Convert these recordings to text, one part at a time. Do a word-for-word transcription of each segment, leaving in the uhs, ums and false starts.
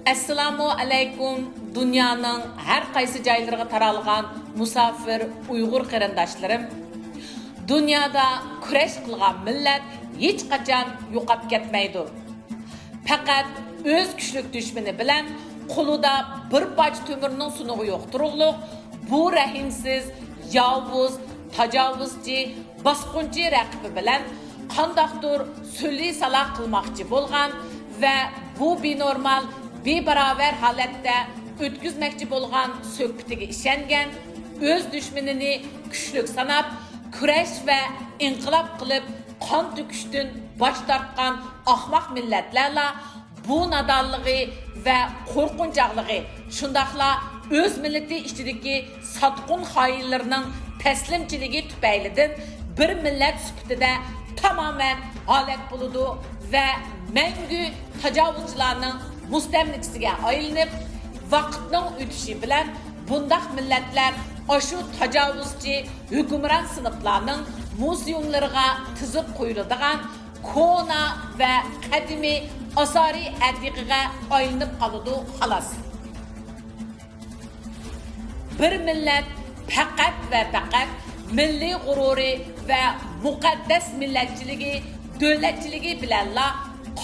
ئەسسالامۇ ئەلەيكۇم، دۇنيانىڭ ھەر قايسى جايلىرىغا تارالغان مۇساپىر ئۇيغۇر قېرىنداشلىرىم! دۇنيادا كۈرەش قىلغان مىللەت ھېچقاچان يوقاپ كەتمەيدۇ. پەقەت ئۆز كۈچلۈك دۈشمىنى بىلەن قولىدا بىر پارچە تۆمۈرنىڭ سۇنۇقى يوق تۇرۇقلۇق بۇ رەھىمسىز، ياۋۇز، تاجاۋۇزچى، باسقۇنچى رەقىبى بىلەن قانداقتۇر سۈلھى سالاھ قىلماقچى بولغان ۋە بۇ بىنورمال، بىباراۋەر ھالەتتە ئۆتكۈزمەكچى بولغان سۆھبىتىگە ئىشەنگەن، ئۆز دۈشمىنىنى كۈچلۈك ساناپ، كۈرەش ۋە ئىنقىلاب قىلىپ، قان تۆكۈشتىن باش تارتقان ئاخماق مىللەتلەرلا بۇ نادانلىقى ۋە قورقۇنچاقلىقى، شۇنداقلا ئۆز مىللىتى ئىچىدىكى ساتقۇن خائىنلىرىنىڭ تەسلىمچىلىكى تۈپەيلىدىن بىر مىللەت سۈپىتىدە تامامەن ھالاك بولىدۇ ۋە مەڭگۈ تاجاۋۇزچىلارنىڭ مۇستەملىكىسىگە ئايلىنىپ، ۋاقىتنىڭ ئۆتۈشى بىلەن بۇنداق مىللەتلەر ئاشۇ تاجاۋۇزچى ھۆكۈمران سىنىپلارنىڭ مۇزېيۇملىرىغا تىزىپ قويۇلىدىغان كونا ۋە قەدىمىي ئاسارىي ئەتىقىگە ئايلىنىپ قالىدۇ، خالاس. بىر مىللەت پەقەت ۋە پەقەت مىللىي غۇرۇرى ۋە مۇقەددەس مىللەتچىلىكى، دۆلەتچىلىكى بىلەنلا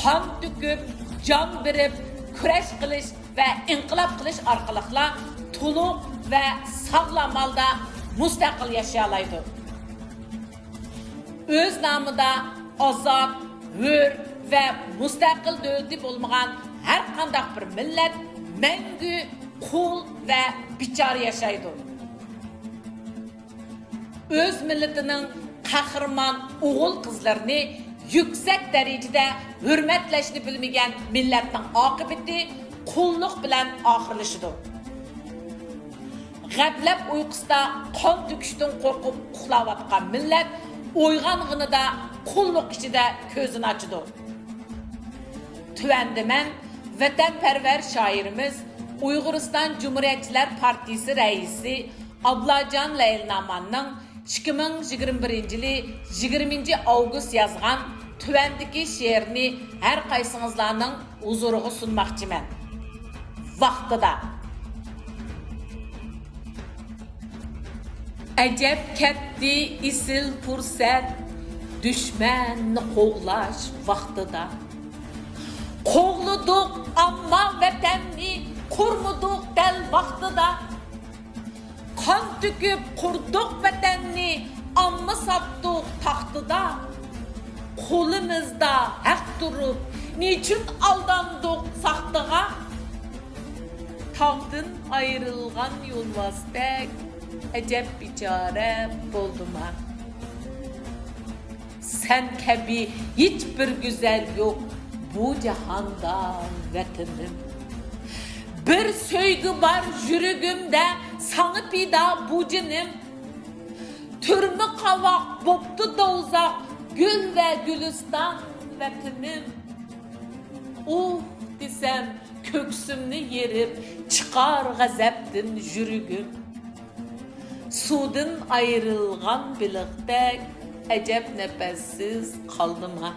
قان تۆكۈپ، جان بېرىپ، كۈرەش قىلىش ۋە ئىنقىلاب قىلىش ئارقىلىقلا تولۇق ۋە ساغلام ھالدا مۇستەقىل ياشىيالايدۇ. ئۆز نامىدا ئازاد، ھۆر ۋە مۇستەقىل دۆلىتى بولمىغان ھەر قانداق بىر مىللەت مەڭگۈ قۇل ۋە بىچارە ياشايدۇ. ئۆز مىللىتىنىڭ قەھرىمان ئوغۇل-قىزلىرىنى يۈكسەك دەرىجىدە ھۆرمەتلەشنى بىلمىگەن مىللەتنىڭ ئاقىۋىتى قۇللۇق بىلەن ئاخىرلىشىدۇ. غەپلەت ئۇيقۇسىدا قان تۆكۈشتىن قورقۇپ ئۇخلاۋاتقان مىللەت ئويغانغىنىدا قۇللۇق ئىچىدە كۆزىنى ئاچىدۇ. تۆۋەندە مەن ۋەتەنپەرۋەر شائىرىمىز، ئۇيغۇرىستان جۇمھۇرىيەتچىلەر پارتىيىسى رەئىسى ئابلاجان لەيلىناماننىڭ ئىككى مىڭ يىگىرمە بىرىنچى يىلى يىگىرمىنچى ئاۋگۇست يازغان تۆۋەندىكى شېئىرىنى ھەر قايسىڭىزلارنىڭ ھۇزۇرىغا سۇنماقچىمەن. ۋاقتىدا. ئەجەب كەتتى ئېسىل پۇرسەت، دۈشمەننى قوغلاش ۋاقتىدا. قوغلىدۇق ئەمما ۋەتەننى، قۇرمىدۇق دەل ۋاقتىدا. قان تۆكۈپ قۇردۇق ۋەتەننى، ئەمما ساتتۇق تاختىدا. قولىمىزدا ھەق تۇرۇپ، نېچۈن ئالداندۇق ساختىغا؟ تاغدىن ئايرىلغان يولۋاستەك، ئەجەب بىچارە بولدۇما؟ سەن كەبى ھېچبىر گۈزەل يوق بۇ جاھاندا، ۋەتىنىم. بىر سۆيگۈ بار يۈرىكىمدە، ساڭا پىدا بۇ جېنىم. تۈرمە قاۋاق بوپتۇ دوزاخ، گۈل ۋە گۈلىستان، ۋەتىنىم. ئۇھ دېسەم، كۆكسۈمنى يېرىپ چىقار غەزەپتىن يۈرىكىم. سۇدىن ئايرىلغان بېلىقتەك ئەجەب نەپەسسىز قالدىما؟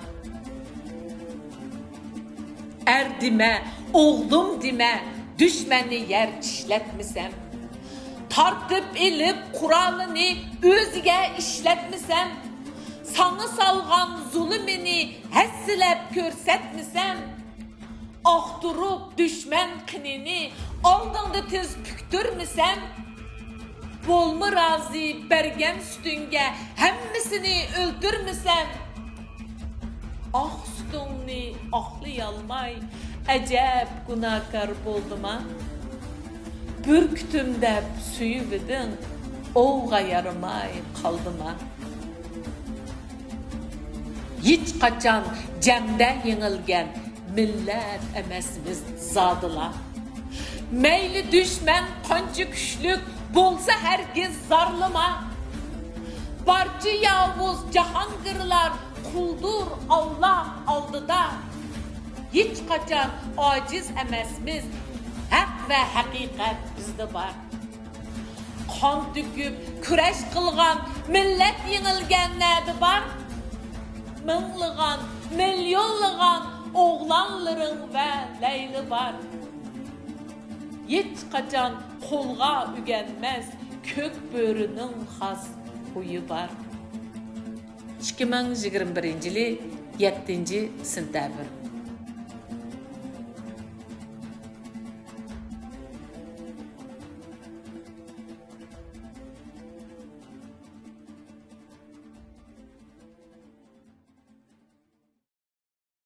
ئەر دېمە، ئوغلۇم دېمە، دۈشمەننى يەر چىشلەتمىسەم. تارتىپ ئېلىپ قورالىنى ئۆزىگە ئىشلەتمىسەم. ساڭا سالغان زۇلۇمىنى ھەسسىلەپ كۆرسەتمىسەم. ئاختۇرۇپ دۈشمەن قېنىنى ئالدىڭدا تىز پۈكتۈرمىسەم. بولما رازى بەرگەن سۈتۈڭگە ھەممىسىنى ئۆلتۈرمىسەم. ئاق سۈتۈڭنى ئاقلىيالماي ئەجەب گۇناھكار بولدۇما؟ بۈركۈتۈم دەپ سۆيۈۋىدىڭ، ئوۋغا يارىماي قالدىما؟ ھېچقاچان جەڭدە يېڭىلگەن مىللەت ئەمەسمىز زادىلا. مەيلى دۈشمەن قانچە كۈچلۈك بولسا ھەرگىز زارلىما. بارچە ياۋۇز جاھانگىرلار قۇلدۇر ئاللا ئالدىدا. ھېچقاچان ئاجىز ئەمەسمىز، ھەق ۋە ھەقىقەت بىزدە بار. قان تۆكۈپ كۈرەش قىلغان مىللەت يېڭىلگەن نەدە بار؟ مىڭلىغان، مىليونلىغان ئوغلانلىرىڭ ۋە لەيلى بار. ھېچقاچان قولغا ئۆگەنمەس كۆك بۆرىنىڭ خاس خۇيى بار. ئىككى مىڭ يىگىرمە بىرىنچى يىلى يەتتىنچى سېنتەبىر.